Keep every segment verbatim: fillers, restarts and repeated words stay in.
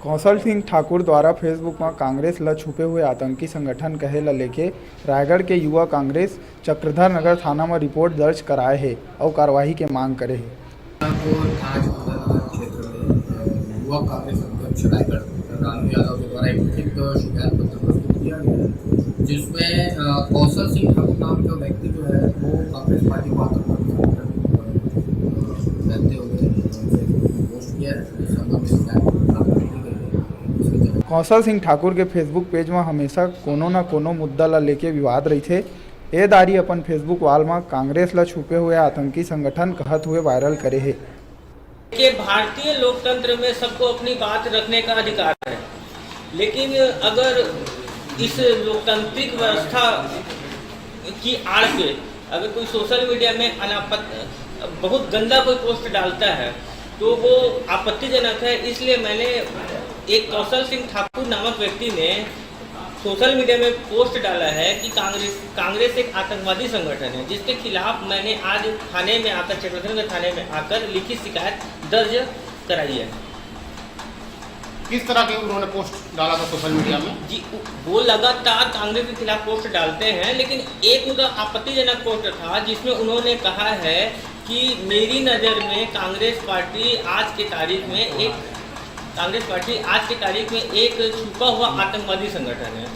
कौशल सिंह ठाकुर द्वारा Facebook म कांग्रेस ल छुपे हुए आतंकी संगठन कहे ल लेके रायगढ़ के युवा कांग्रेस चक्रधर नगर थाना म रिपोर्ट दर्ज कराए हे अउ कार्रवाई के मांग करे हे। को थाना चौकीदार नगर क्षेत्र में, अ, युवा कांग्रेस अध्यक्ष रायगढ़ रानू यादव के द्वारा एक लिखित शिकायत पत्र प्रस्तुत किया गया है, जिसमें, अ, कौशल सिंह ठाकुर नाम का व्यक्ति जो है, वो कांग्रेस पार्टी को आतंकवादी संगठन, अ, कहते हुए उनसे पोस्ट किया है। इस संबंध में शिकायत पत्र प्राप्त की गई है। इसके तहत कौशल सिंह ठाकुर के Facebook पेज म हमेशा कोनो न कोनो मुद्दा ल लेके विवाद रहिथे। ए दारी अपन Facebook वॉल म कांग्रेस ल छुपे हुए आतंकी संगठन कहत हुए वायरल करे हे। कि भारतीय लोकतंत्र में सबको अपनी बात रखने का अधिकार है, लेकिन अगर इस लोकतांत्रिक व्यवस्था की आड़ पे अगर कोई सोशल मीडिया में अनापत, बहुत गंदा कोई पोस्ट डालता है, तो वो आपत्तिजनक है। इसलिए मैंने एक कौशल सिंह ठाकुर नामक व्यक्ति ने सोशल मीडिया में पोस्ट डाला है कि कांग्रेस कांग्रेस एक आतंकवादी संगठन है, जिसके खिलाफ मैंने आज थाने में आकर, चक्रधर थाने में आकर लिखित शिकायत दर्ज कराई है। किस तरह के उन्होंने पोस्ट डाला था सोशल मीडिया में? जी, वो लगातार कांग्रेस के खिलाफ पोस्ट डालते हैं, लेकिन एक उनका आपत्तिजनक पोस्ट था, जिसमें उन्होंने कहा है कि मेरी नज़र में कांग्रेस पार्टी आज के तारीख में एक कांग्रेस पार्टी आज के तारीख में एक छुपा हुआ आतंकवादी संगठन है,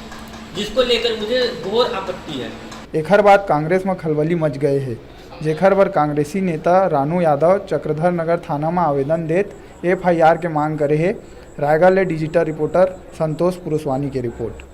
जिसको लेकर मुझे घोर आपत्ति है। एखर बाद कांग्रेस म खलबली मच गए हे, जेखर बर कांग्रेसी नेता रानू यादव चक्रधर नगर थाना म आवेदन देत FIR के मांग करे हे। रायगढ़ ले डिजिटल रिपोर्टर संतोष पुरुषवानी के रिपोर्ट।